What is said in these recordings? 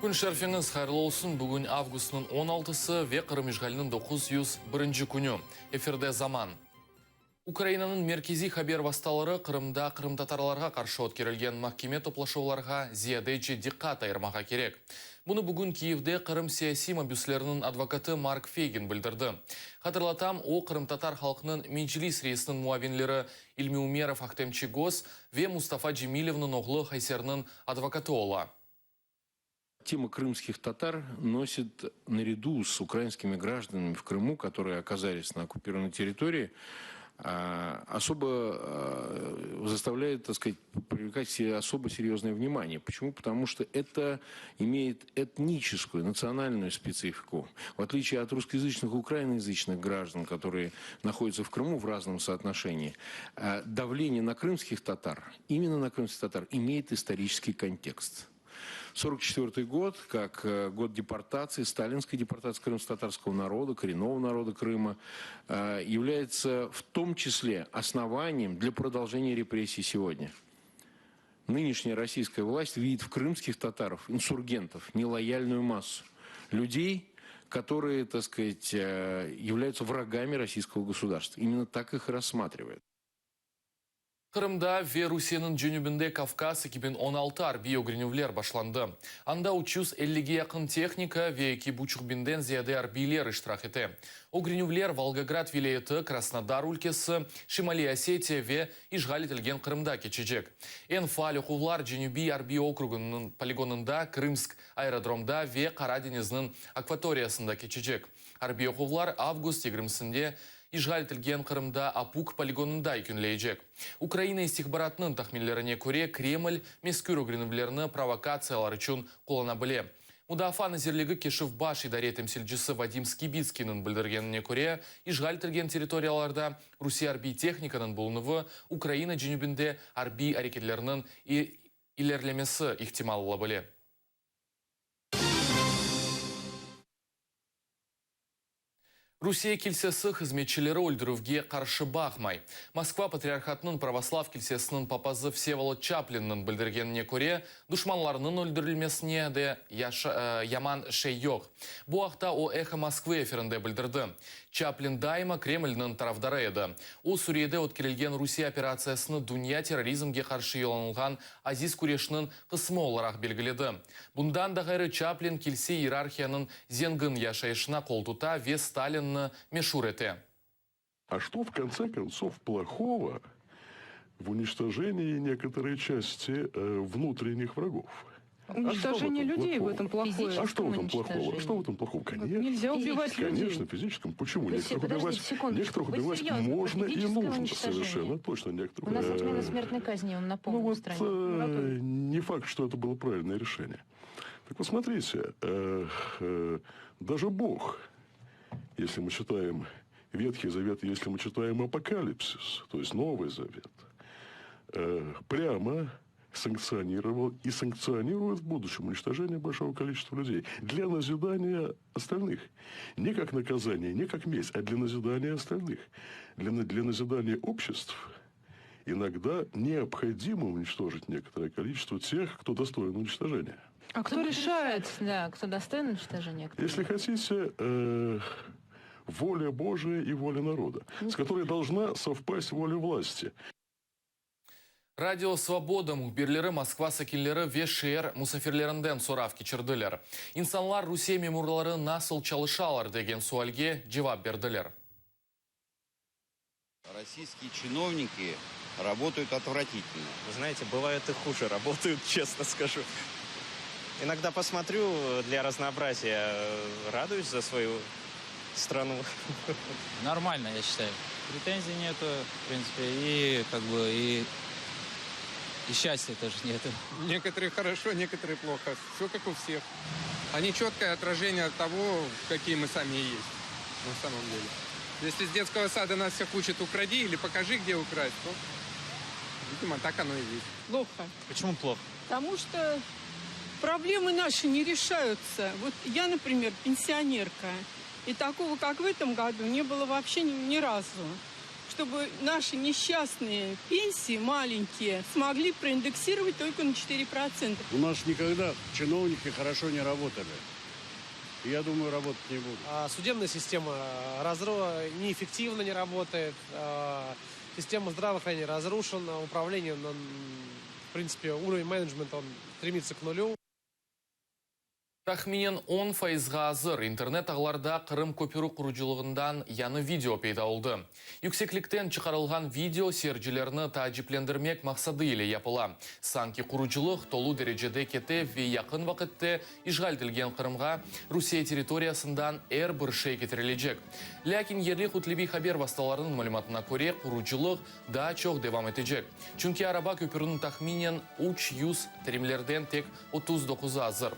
Kün şerfiñiz hayırlı olsun! Bugün avgustnıñ on altısı ve Qırım işğaliniñ 901 künü. Efirde Zaman. Ukrainanıñ merkeziy haber vastaları Qırımda qırımtatarlarğa qarşı ötkerilgen mahkeme toplaşuvlarğa ziyadece diqqat ayırmağa kerek. Bunı bugün Kiyevde Qırım siyasiy mabüsleriniñ advokatı Mark Feygin bildirdi. Hatırlatam, o, qırımtatar halqınıñ Meclis reisiniñ muavinleri İlmi Umerov, Ahtem Çiygoz ve Mustafa Cemilevniñ oğlu Hayserniñ advokatı ola. Tema krımskih tatar nosit naredu s ukrainskimi grajdanami v Krımu, kotorıye okazalis na okkupirovannıy territoriyi, osobo zastavlâet, tak skazat, privlekat k sebe osobo seryoznoye vnimaniye. Poçemu? Potomu çto eto imeyet etniçeskuyu, natsionalnuyu spetsifiku. V otliçiye ot russkoyazıçnıh i ukrainoyazıçnıh grajdan, kotorıye nahodyatsya v Krımu v raznom sootnoşenii, davleniye na krımskih tatar, imenno na krımskih tatar, imeyet istoriçeskiy kontekst. 44 год, как э, год депортации, сталинской депортации крымско-татарского народа, коренного народа Крыма, э, является в том числе основанием для продолжения репрессий сегодня. Нынешняя российская власть видит в крымских татаров инсургентов, нелояльную массу людей, которые, так сказать, э, являются врагами российского государства. Именно так их и рассматривают. Qırımda ve Rusiyeniñ cenübinde Kavkaz 2016 arbiy ögrenüvler başlandı. Anda 350ge yaqın tehnika ve eki buçuq biñden ziyade arbiyler iştirak ete. Ögrenüvler Volgograd vilâyeti, Krasnodar ülkesi, Şimaliy Osetiya ve işğal etilgen Qırımda keçecek. Eñ faal oquvlar Cenübiy arbiy okrugınıñ poligonında, Krımsk aerodromda ve Qara deñizniñ akvatoriyasında keçecek. Arbiy oquvlar avgust yigirmisinde işğal etilgen Qırımda Opuk poligonında yekünleycek. Ukraina istihbaratınıñ tahminlerine köre, Kreml mezkür ögrenüvlerni provokatsiyalar içün qullana bile. Mudafaa nazirligi Keşif baş idare temsilcisi Vadim Skibitskiyniñ bildirgenine köre, işğal etilgen territoriyalarda Rusiye arbiy tehnikanıñ bulunuvı Ukraina cenübinde arbiy areketlerniñ ilerlemesi ihtimal ola bile. Rusiye kilsesi hızmetçileri öldürüvge qarşı baqmay. Moskva patriarhatınıñ pravoslav kilsesiniñ papazı Vsevolod Çaplinniñ bildirgenine köre, duşmanlarnıñ öldürilmesine de yaman şey yoq. Bu aqta o Eho Moskvı efirinde bildirdi. Çaplin daima Kremlniñ tarafdarı edi. O, Suriyede ötkerilgen Rusiye operatsiyasını dünya terrorizmge qarşı yollanılğan aziz küreşniñ qısmı olaraq belgiledi. Bundan da ğayrı, Çaplin kilse iyerarhiyanıñ zengin yaşayışına qoltuta ve Stalinni meşur ete. A çto, v kontse kontsov, plohogo v uniçtojenii nekotorıy çasti vnutrennih vragov? Уничтожение людей в этом плохое. А что в этом плохого? Что в этом плохого? Конечно. Нельзя убивать людей. Конечно, физическом. Почему? Некоторых убивать, некоторых убивать можно и нужно. Совершенно точно. Некоторых. У нас отмена смертной казни, он напомнил, Ну вот, в стране. э, не факт, что это было правильное решение. Так вот, смотрите, э, э, даже Бог, если мы читаем Ветхий Завет, если мы читаем Апокалипсис, то есть Новый Завет, э, прямо санкционировал и санкционирует в будущем уничтожение большого количества людей для назидания остальных. Не как наказание, не как месть, а для назидания остальных. Для, для назидания обществ иногда необходимо уничтожить некоторое количество тех, кто достоин уничтожения. А кто решает? Да, кто достоин уничтожения? Кто Если хотите, э, воля Божия и воля народа, с которой должна совпасть воля власти. Radio Svoboda mühbirleri Moskva sakinleri ve şeer musafirlerinden sorav keçirdiler. İnsanlar Rusiye memurları nasıl çalışalar degen sualge cevap berdiler. Российские чиновники работают отвратительно. Вы знаете, бывает и хуже работают, честно скажу. Иногда посмотрю для разнообразия, радуюсь за свою страну. Нормально, я считаю. Претензий нету, в принципе, и как бы и, и счастья тоже нету. Некоторые хорошо, некоторые плохо. Все как у всех. Они четкое отражение того, какие мы сами и есть на самом деле. Если с детского сада нас всех учат укради или покажи, где украсть, то, видимо, так оно и есть. Плохо. Почему плохо? Потому что проблемы наши не решаются. Вот я, например, пенсионерка. И такого, как в этом году, не было вообще ни, ни разу. Чтобы наши несчастные пенсии маленькие смогли проиндексировать только на 4%. У нас никогда чиновники хорошо не работали. Я думаю, работать не будут. А, Судебная система разру... неэффективно не работает. А, Система здравоохранения разрушена. Управление, ну, в принципе, уровень менеджмента он стремится к нулю. Tahminen 10 fayızğa azır internet ağlarda Qırım köpüri qurucılığından yañı video peyda oldı. Yükseklikten çıqarılğan video seyircilerni taaciplendirmek maqsadı ile yapıla. Sanki qurucılıq tolu derecede kete ve yaqın vaqıtte işğal etilgen Qırımğa Rusiye territoriyasından er bir şey ketirilecek. Lâkin yerli kütleviy haber vastalarınıñ malümatına köre, qurucılıq daa çoq devam etecek. Çünki araba köpüriniñ tahminen 300 tirimlerden tek 39-ı azır.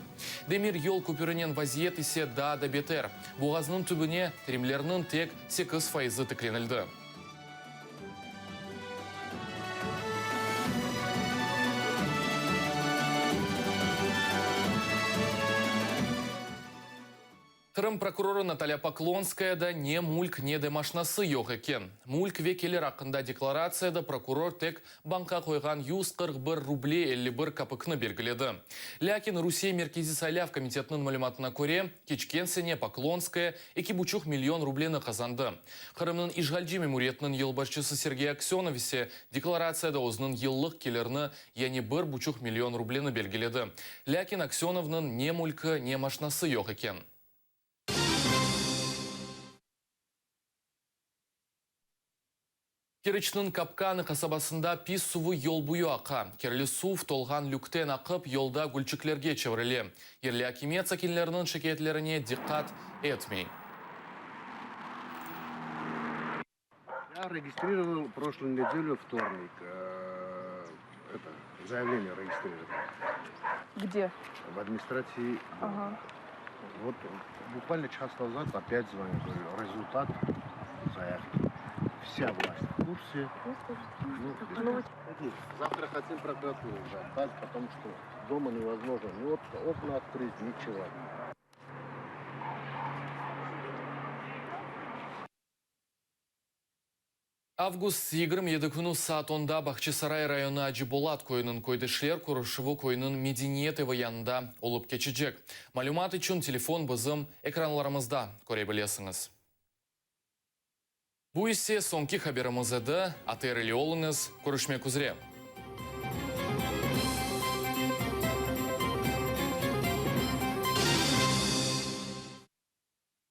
Demir yol köpürinen vaziyet ise daa da beter. Boğaznıñ tübüne tirimlerniñ tek 8 fayızı tiklenildi. Qırım prokurorı Natalya Poklonskayada ne mülk, ne de maşnası yoq eken. Mülk ve kelir aqqında deklaratsiyada prokuror tek bankqa qoyğan 141 ruble 51 kapikni belgiledi. Lâkin Rusiye Merkeziy saylav komitetiniñ malümatına köre, keçken sene Poklonskaya eki buçuq million rubleni qazandı. Qırımnıñ işğalci memuriyetiniñ yolbaşçısı Sergey Aksönov ise deklaratsiyada özüniñ yıllıq kelirini, yani bir buçuq million rubleni belgiledi. Lâkin Aksönovnıñ ne mülki, ne maşnası yoq eken. Keriçniñ Kapkanı qasabasında pis suvı yol boyu aqa. Kirli suv tolğan lükten aqıp, yolda gölçiklerge çevirile. Yerli akimiyet sakinleriniñ şikâyetlerine diqqat etmey. Я регистрировал прошлую неделю вторник. Э, Это, заявление регистрировал. Где? В администрации. Ага. Вот буквально час назад опять звоню, говорю, результат заявки. Вся власть в курсе. Ну, завтра хотим прокуратуру уже отдать, потому что дома невозможно ни окна открыть, ничего. Avgust 27 künü saat 10-da Bağçasaray rayonı Acı Bolat köyüniñ köydeşler körüşüvi köyniñ medeniyet evi yanında olıp keçecek. Malümat içün telefon bizim ekranlarımızda köre bilesiñiz. Bu ise soñki haberimiz edi. ATR ile oluñız. Körüşmek üzre.